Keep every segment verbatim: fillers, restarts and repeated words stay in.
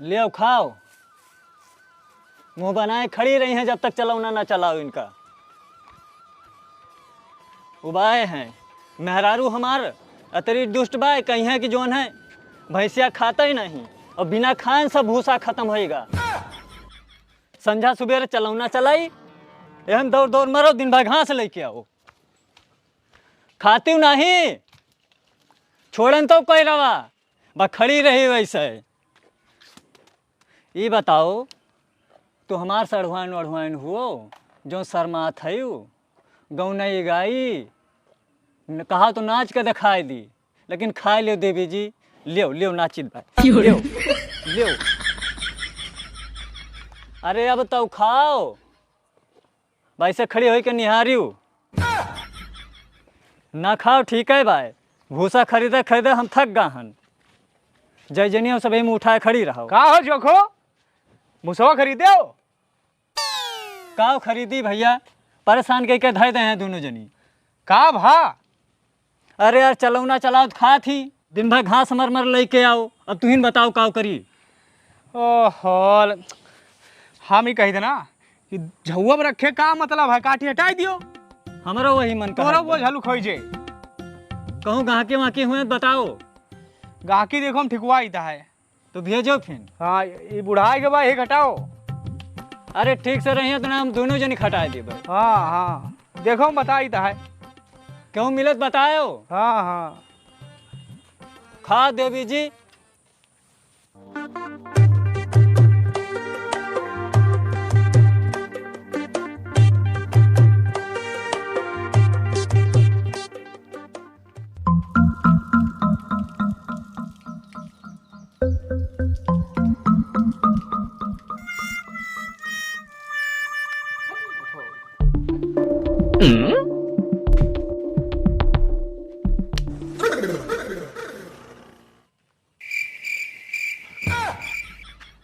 लेव खाव। मुँह बनाए खड़ी रही हैं जब तक चलौना ना चलाओ इनका। उबाए हैं। मेहरारू हमार अतरी दुष्ट बाय, कहिहैं कि जौन है भैंसिया खातै नहीं और बिना खाएन सब भूसा खतम होइगा। संझा सुबेरे चलौना चलाई, एहन दौड़ दौड़ मरो, दिन भर घास लइके आओ। खातिउ नहीं, छोड़न तउ कइ रवा, बा खड़ी रही वैसे। ई बताओ, तू हमार सढ़ुआइन वढ़ुआइन हुओ, जौन शर्मात हइउ, गौनई गाई, न-, कहा तो नाच के देखाइ दी, लेकिन खाइ लेव देवी जी, लेव, लेव नाचित बा, लेव, लेव। अरे अब तउ खाओ, भाई से खड़ी होइके निहारिउ। ना खाओ, ठीक है भाई, भूसा खरीदे खरीदे हम थक गा हन। जय जनियो सब एही में उठाए खड़ी रहो। का हो जोखो, भूसवा खरीदे हो? का खरीदी भैया, परेशान कइके धइ दे हैं दुनो जनी। का भा? अरे यार, चलौना चलाओ त खात ही, दिन भर घास मर मर लइके आओ, अब तुहिन बताओ का करी। ओहो, हम ही कही देना कि झउआ में रखे का मतलब है, काटी हटाई दियो। हमरो वही मन तोरा कहत वो बा। झलुक होई जे। कहूँ गाहकी वाहकी हुए त बताओ। गाहकी देखो हम ठिकवाई दा है। तो भेजो फिर। हाँ, ई बुढ़ाई के बा, एक हटाओ। अरे ठीक से रहिए तो ना हम दुनो जनी खटाए देबे। हाँ, हाँ, देखो हम बताई दा है। कहूँ मिलत बतायो। हाँ, हाँ। खा देवी जी।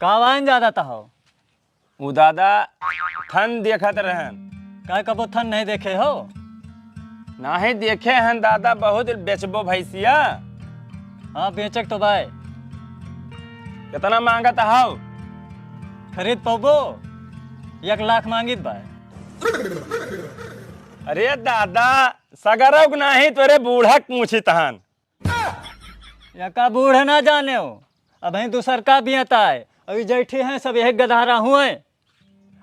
का वाइन ज्यादा त हो? उ दादा थन देखत रहन। का कबो थन नहीं देखे हो? नाही देखे हन दादा, बहुत बेचबो भैंसिया। हाँ, बेचक तो बाय। कितना मांगत हव? खरीद पौबो? एक लाख मांगित बाय। अरे दादा, सगरक नाही तोरे बूढ़क पूछित हन। यका बूढ़ ना जाने हो, अबहीं दूसर का बियता है, अभी जैठी हैं सब यही गदहरा हुए,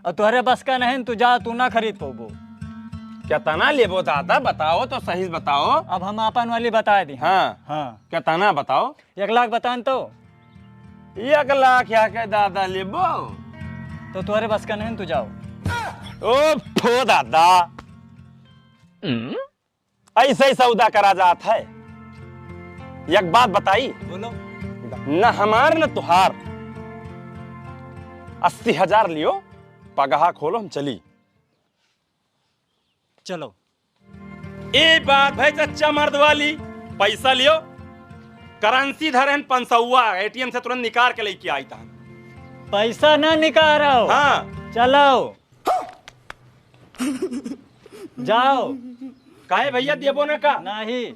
और तोहरे बस का नहीं, तू जा, तू ना खरीद पौबो। केतना लेबो दादा, बताओ तो सही से बताओ। अब हम आपन वाली बताए दी। हाँ। हाँ। केतना बताओ? एक लाख बतान तो। एक लाख या के दादा लेबो? तो तोहरे बस का नहीं, तू जाओ। ओ फो दादा। ऐसे ही सौदा करा जात है। एक बात बताई? बोलो। न हमार न तुहार। अस्सी हजार लियो, पगहा खोलो, हम चली। चलो। ए बात भाई चच्चा मर्द वाली, पैसा लियो, करेंसी धरेन पंसौआ, एटीएम से तुरंत निकाल के लेके आई तहन। पैसा ना निकाल रहो। हाँ। चलो। जाओ। काहे भैया, देबो ना का? नहीं।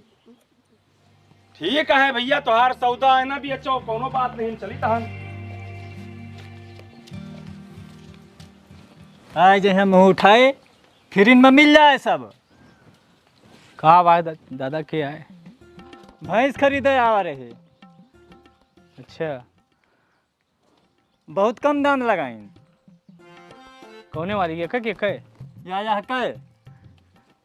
ठीक है भैया, तोहार सौदा है ना भी अच्छा, कौनो बात नहीं, हम चली तहन। आए जे हम मुँह उठाए, फिर इनमें मिल जाए सब। का भाई दा-, दादा के आए? भैंस खरीदे आवा रहे। अच्छा। बहुत कम दाम लगाइन। कौने वाली? यका के यका? या, या के?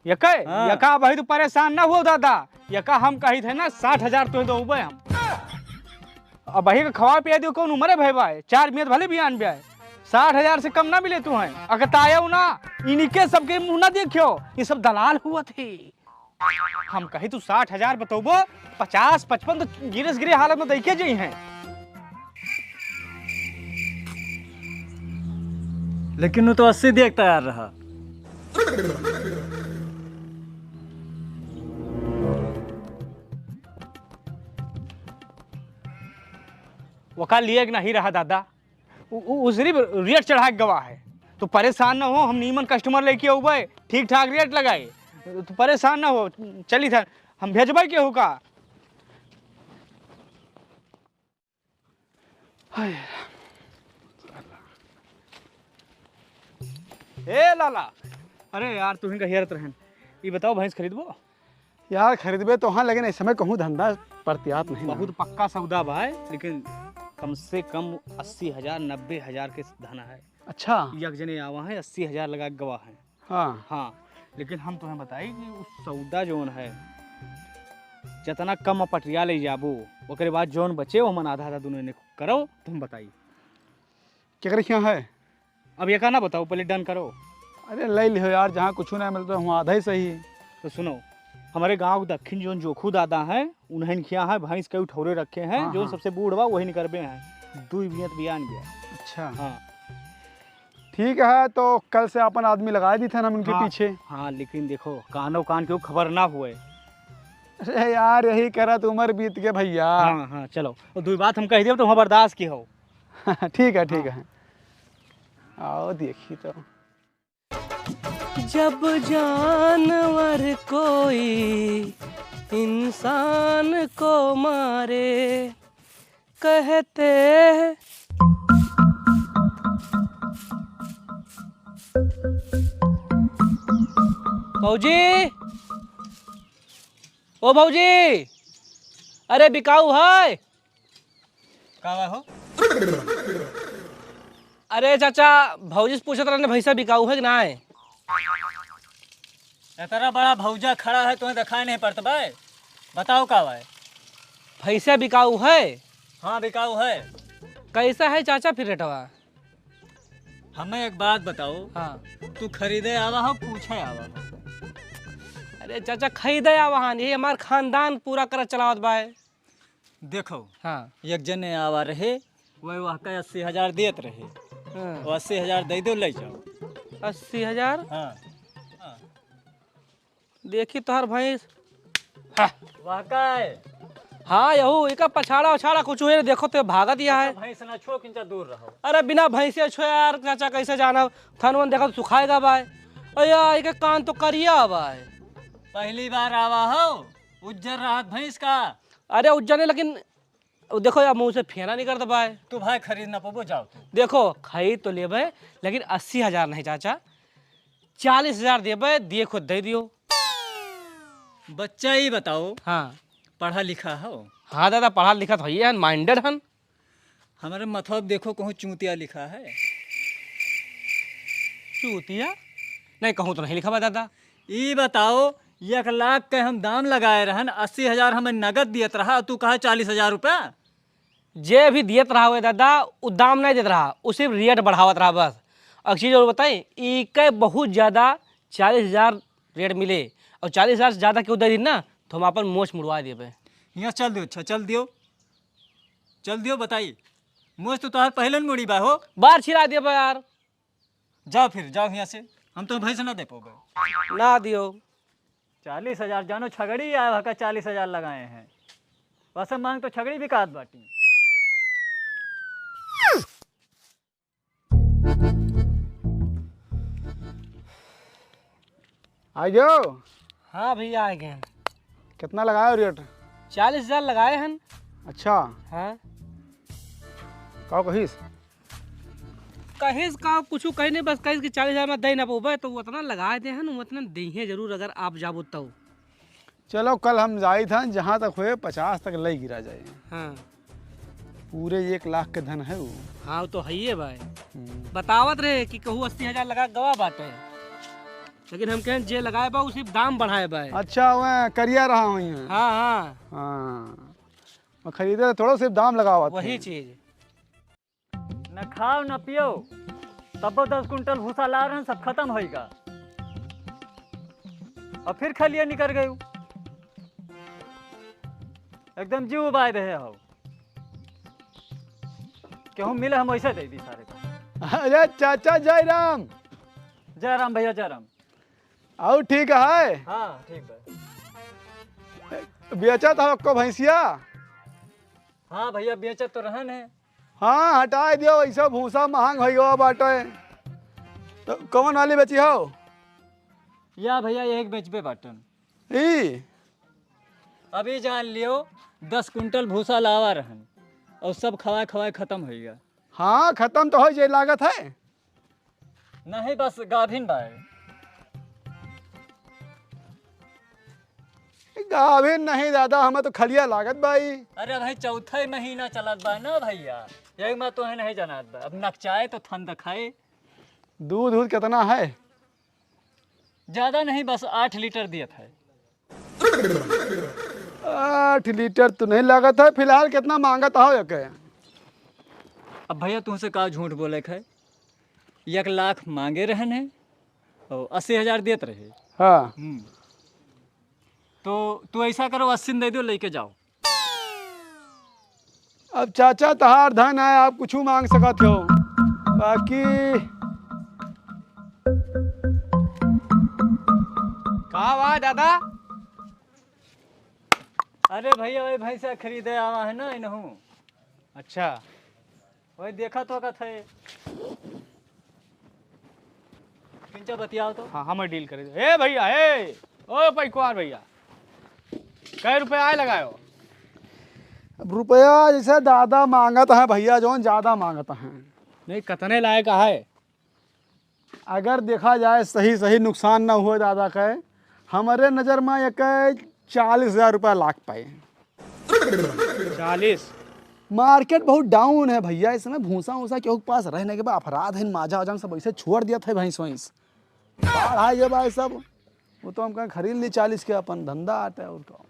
यका? हाँ। यका भाई तू परेशान ना हो दादा, यका हम कही थे ना साठ हजार तो दो हम। अब भाई का खवा पिया दियो, कौन उम्र है भाई, भाई? चार मियत भले बियान ब्याय, साठ हजार से कम ना मिले तू हैं। अकतायो ना, इनके सबके मुँह ना देखियो, ये सब दलाल हुआ थे। हम कही तू साठ हजार बतौबो, पचास पचपन तो गिरस गिरे हालत में दैके जइहैं। लेकिन वो तो अस्सी देख तैयार रहा। वका लिए के नहीं रहा दादा। उ, उ, उ सिर्फ रेट चढ़ा के गवा है। तू परेशान ना हो, हम नीमन कस्टमर लेके अउबे, ठीक ठाक रेट लगाए। तू परेशान ना हो, चली था, हम भेजबे केहू का। हाय। ए लाला, अरे यार, तुहिन का हेरत रहन। ई बताओ, भैंस खरीदबो? यार, खरीदबे तो हाँ, लेकिन इस समय कहूँ धंधा परतियात नहीं ना। बहुत पक्का सौदा बा है, लेकिन कम से कम अस्सी हजार, नब्बे हजार के धन है। अच्छा। एक जने आवा है, अस्सी हजार लगा के गवा है। हाँ। हाँ, लेकिन हम तुम्हें बताई कि उस सौदा जौन है, जितना कम पटिया ले जाबो, ओकरे बाद जौन बचे, वो हमन आधा आधा दोनों ने करो, तुम बताई। केकरे खिया है? अब ये का ना बताओ, पहले डन करो। अरे, ले लिहो यार, जहाँ कुछ ना मिलता, वहाँ आधा ही सही। तो सुनो, हमारे गांव के दक्षिण जौन जोखू दादा हैं, उन्हें खिया है, भैंस के उठौरे रखे हैं, हाँ, जौन हाँ। सबसे बूढ़ बा, वही निकरबे हैं। दुई बियत बियान गया। अच्छा। हाँ। ठीक है, तो कल से अपन आदमी लगा दी थे ना उनके हाँ, पीछे। हाँ, लेकिन देखो, कानो कान के खबर ना हुए। अरे यार, यही करत उम्र बीत के भैया। हाँ, हाँ, चलो। और दुई बात हम कह दिए, तो वहाँ बर्दाश्त की हो। ठीक है, ठीक हाँ। है। आओ, देखी तो। जब जानवर कोई इंसान को मारे, कहते हैं। भौजी, ओ भौजी, अरे बिकाऊ है? का बा हो? अरे चाचा, भौजी से पूछत रहने, भैंसा बिकाऊ है कि ना है? इतना बड़ा भौजा खड़ा है, तुम्हें दिखाई नहीं पड़ता बा? बताओ का बा? भैंसा बिकाऊ है? हाँ, बिकाऊ है। कैसा है चाचा फिर रेटवा? हमें एक बात बताओ। हाँ। तू खरीदे आवा हो, पूछे आवा हो? अरे चाचा, खरीदे आवा हन, ये हमार खानदान पूरा करत चलावत बा है। देखो, हाँ। एक जने आवा रहे, वह वह का अस्सी हजार देत रहे। हाँ। वो अस्सी हजार दे दो, ले जाओ। अस्सी हजार? हाँ। हाँ। देखी तोहर भैंस। हाँ। वह का है? हाँ, यहू, एका पछाड़ा उछाड़ा कुछ हुए, देखो तो भागत या है। भैंस ना छो, किंचा दूर रहो। अरे बिना भैंसे छो यार, चाचा कैसे जाना? थन वन देखो सुखाएगा बाय। अरे यार, एका कान तो करिया बाय। पहली बार आवा हो, उज्जर रहत भैंस का। अरे उज्जर नहीं, लेकिन वो देखो यार, मुँह से फेना निकलत बाय। तू भाई खरीद ना पबो, जाओ तू। देखो, खरीद तो लेबे, लेकिन अस्सी हजार नहीं चाचा, चालीस हजार देबे, दिए खुद दे दियो। बच्चा, ई बताओ, हाँ। पढ़ा लिखा हो? हाँ दादा, पढ़ा लिखा तो हइये हन, minded हन। हमारे मतलब देखो, कहूँ चूतिया लिखा है? चूतिया? नहीं, कहूँ तो नहीं लिखा बा दादा। ई बताओ, एक लाख के हम दाम लगाए रहन, अस्सी हजार हमें नगद दियत रहा, तू कहा चालीस हजार रुपया? जे भी दियत रहा हुए दादा, उ दाम नहीं देत रहा, उ सिर्फ रेट बढ़ावत रहा बस। एक चीज और बताई, ई के बहुत ज्यादा चालीस हजार रेट मिले, और चालीस हजार से ज्यादा केहू दे दी ना, तो हम अपन मोछ मुड़वा देबे। यहाँ चल दियो, अच्छा, चल दियो, चल दियो, बताई, मोछ तो तोहार पहले न मुड़ी बा हो। बार छिला देबे यार। जाओ फिर, जाओ यहाँ से, हम तो भैंस ना दे पाओगे। ना दियो। चालीस हजार जानो छगड़ी आए भका चालीस हजार लगाए हैं। वैसे मांग तो छगड़ी बिकात बाटी। आ गयो? हाँ भैया, आ गए हैं। कितना लगाए रेट? चालीस हजार लगाए हैं। अच्छा। हाँ। का कहिस? कहिस का, कुछ कही नहीं, बस कहिस कि चालीस हजार में दे ना पउबे, तो वो उतना लगाए दे हैं, वो उतना देहे जरूर, अगर आप जाबो तो। चलो, कल हम जाई था, जहाँ तक हुए पचास तक ले गिरा जाए। हाँ। पूरे एक लाख के धन है वो। हाँ, वो तो है ही है भाई। हम्म। बतावत रहे कि कहू अस्सी हजार लगा गवा बाटे, लेकिन हम कहें जे लगाए बा, वो सिर्फ दाम बढ़ाए बा। अच्छा, वह करिया रहा हुई है। हाँ, हाँ। हाँ। मैं खरीदे तो थोड़ा सिर्फ दाम लगावत वही हैं। चीज। न खाओ न पियो, तब्बो दस कुंटल भूसा ला रहन, सब खत्म होइगा। और फिर खलिया निकर गयू, एकदम जीव उबाय देहे हो। केहू मिले हम वैसे दे दी सारे को। अरे चाचा जय राम। जय राम भैया, जय राम। और ठीक है? हाँ, ठीक है। बेचत हो को भैंसिया? हाँ भैया, बेचत तो रहन है। हाँ, हटाए दियो, ऐसा भूसा महंग हो गवा बाटे। तो कौन वाली बेची हो? या भैया, एक बेचबे बाटन। ई? अभी जान लियो, दस कुंटल भूसा लावा रहन और सब खवाए खवाए खत्म हो गया। हाँ, खत्म तो हो जे लागत है। नहीं, बस गाभिन बाय। गाभिन नहीं दादा, हमें तो खलिया लागत बाई। अरे भाई, चौथा ही महीना चलत बा ना भैया, यही मैं तो है नहीं जनात बा। अब नकचाए तो थन दिखाए। दूध दूध कितना है? ज्यादा नहीं, बस आठ लीटर दियत है। आठ लीटर तो नहीं लागत है। फिलहाल कितना मांगत हो एक? अब भैया, तुमसे का झूठ बोले है, एक लाख मांगे रहन है और अस्सी हजार देत रहे। हाँ। हम्म। तो तू ऐसा करो, अस्सी में दे दो, लेके जाओ। अब चाचा, तहार धन है, आप कुछ मांग सकत हो, बाकी का बा दादा? अरे भैया, वही भैंसा खरीदे आवा है ना इनहू। अच्छा। वही देखा तो का थे। किंचा बतियाओ तो। हाँ, हमें डील करे दो। ए भैया, ए, ओ पैकुआर भैया, कै रुपया आए लगायो? अब रुपया जैसे दादा मांगत हैं भैया, जौन ज्यादा मांगत हैं। नहीं, कतने लायक है? अगर देखा जाए सही सही नुकसान ना हुए दादा के, हमारे नजर में एक चालीस हजार रुपया लाग पाए। चालीस? मार्केट बहुत डाउन है भैया, इस समय भूसा वूसा केहू के पास रहने के बाद अपराध है, माजा वाजा में सब ऐसे छोड़ दिया था भैंस वैंस। बाढ़ आ गया भाई सब, वो तो हम कहें खरीद ली चालीस के, अपन धंधा आटा है और का।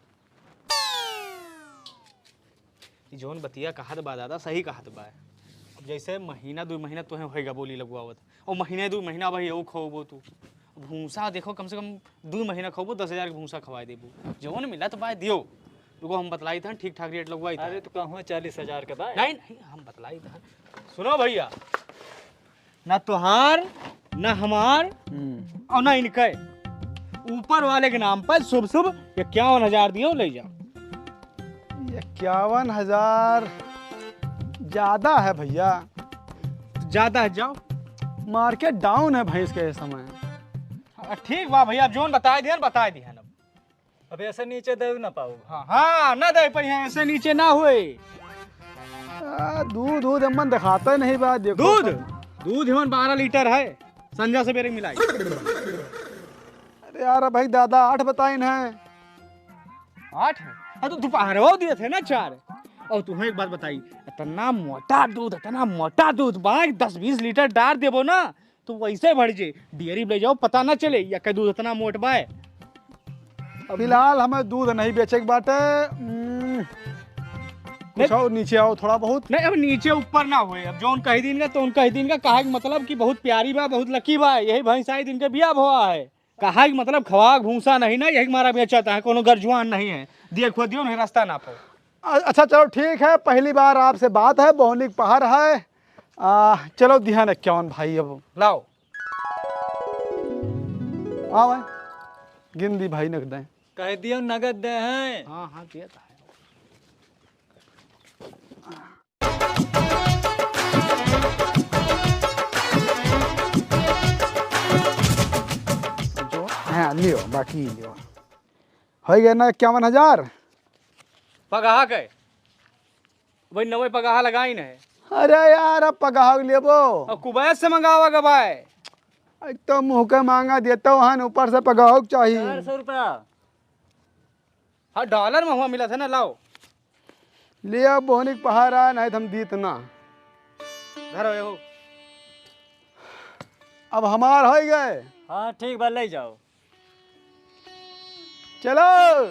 ई जौन बतिया कहत बा दादा, सही कहत बा। अब जैसे महीना दुइ महीना तोहे होइगा बोली लगवावत, और महीने दुइ महीना भाई एहू खवबो तू। भूसा देखो, कम से कम दुइ महीना खवबो, दस हजार के भूसा खवाए देबो। जौन मिलत बा दियो। रुको, हम बतलाई था, ठीक ठाक रेट लगवाई था। अरे तो कहूँ चालीस हजार के बा। नहीं, नहीं, हम बतलाई था। सुनो भैया, ना तोहार, ना हमार, हम्म। और ना इनके। ऊपर वाले के नाम पर शुभ शुभ इक्यावन हजार दियो, ले जाओ। इक्यावन हजार ज्यादा है भैया। ज्यादा है, जाओ। मार्केट डाउन है भैंस के इस समय। हाँ, ठीक बा भैया, अब जौन बताए दिहन, बताए दिहन अब। अब ऐसे नीचे दे ना पाओ। हाँ, हाँ, ना दे पाई, ऐसे नीचे ना हुए। आ, दूध, दूध हमन दिखाते नहीं बा, देखो दूध, अपन। दूध हमन बारह लीटर है, संझा सवेरे मिलाई। अरे यार, भाई दादा, आठ बताइन है। आठ है? हाँ, तो दोपहर हो दिए थे ना चार। और तुम्हें एक बात बताई, इतना मोटा दूध, इतना मोटा दूध बा, दस बीस लीटर डार देबो ना, तो वैसे बढ़ जे, डेयरी ले जाओ, पता ना चले, या के दूध इतना मोट बा। फिलहाल हमें दूध नहीं बेचे के बाटे। हम्म, कुछ नहीं। और नीचे आओ थोड़ा बहुत। नहीं, अब नीचे ऊपर ना हुए, अब जौन कही दिन का, तो उनका ही दिन का, कहा के मतलब कि बहुत प्यारी बा, बहुत लकी बा, यही भैंस आई दिन के बिया भवा है। कहा के मतलब खवा के भूसा नहीं ना, यही मारा बेचत है, कोनो गरजुआन नहीं है। देखो दियो नहीं, रास्ता ना पाओ। अ-, अच्छा, चलो ठीक है, पहली बार आपसे बात है, बोहनी के पहर है। आ, चलो दिहन इक्यावन भाई, अब लाओ। आओ भाई, गिन दी भाई, नगद है। कह दियो नगद दे हैं। हाँ, हाँ, दिया था। जो, हाँ, लियो, बाकी लियो। हो गए ना इक्यावन हजार? पगहा के। भाई, नवे पगहा लगाइन है। अरे यार, अब पगहा लेबो। अब कुबैत से मंगावा गबाए। एक तो मुँह के मांगा देता हन, ऊपर से पगहा के चाहिए। चार सौ रुपया। हाँ, डॉलर में हुआ मिला था ना, लाओ। ले अब बोहनी के पहर आ, नहीं तो हम दीत ना। धरो, ये हो। अब हमार हो गए। हाँ, ठीक बा, ले जाओ। चलो।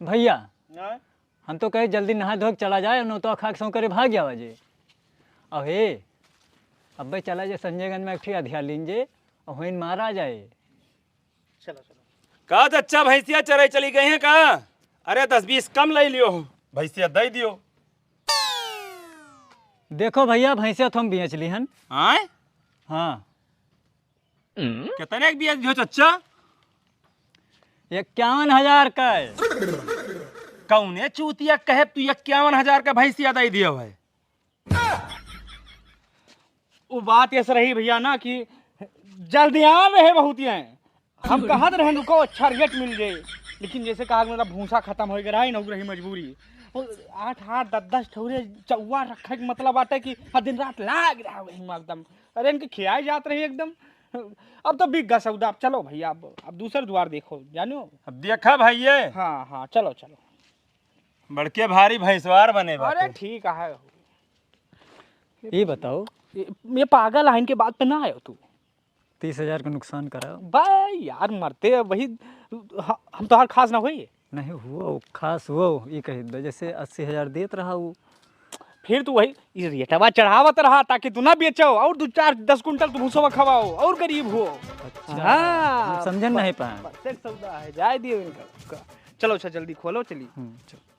भैया, हाँ? हम तो कहे जल्दी नहा धो के चला जाए, नोतवा खा के सौं करे भाग जावा जे। अबे, अबे चला जे संजयगंज में एक ठी अधिया लीन जे, और होइन मारा जाए। चलो, चलो। का चच्चा, भैंसिया चराई चली गई हैं का? अरे, दस बीस कम ले लियो, भैंसिया दे दियो। देखो भैया, भैंसिया तो हम बेच ली हन। आय? हाँ। कितने के बेच दियो चच्चा? इक्यावन हजार का है। कौने चूतिया कहे तू इक्यावन हजार का भैंसिया दे दियो है? वो बात ऐसे रही भैया ना कि जल्दी आ रहे बहुत ही हैं। हम कहत रहे उनको अच्छा रेट मिल जाए, लेकिन जैसे कहा कि मतलब भूसा खत्म हो गया है, ना रही मजबूरी। आठ आठ दस दस ठौरे चौवा रखे के मतलब बाटे कि हर दिन रात लाग रहा वही में एकदम। अरे इनके खियाए जात रही एकदम। अब तो बिक गा सौदा, अब चलो भैया, अब अब दूसर द्वार देखो जानो। अब देखा भैया। हाँ हाँ, चलो चलो। बड़के भारी भैंसवार बने बाटे। अरे ठीक है। ये बताओ, ये, ये पागल है, इनके बात पे ना आयो तू। तीस हजार का नुकसान करा। भाई यार मरते हैं वही, ह- हम तो हर खास ना होई। नहीं हुआ, खास हुआ, ये कह दो, जैसे अस्सी हजार देत रहा वो। फिर तू वही ये रेटवा चढ़ावत रहा ताकि तू ना बेचो और दो चार दस कुंटल तू भूसवा खवाओ और गरीब हो। अच्छा, हाँ। हम समझन नहीं पाए। प्रत्येक सौदा है, जाए दियो इनका। चलो अच्छा, जल्दी खोलो, चलिए। हम्म, चलो।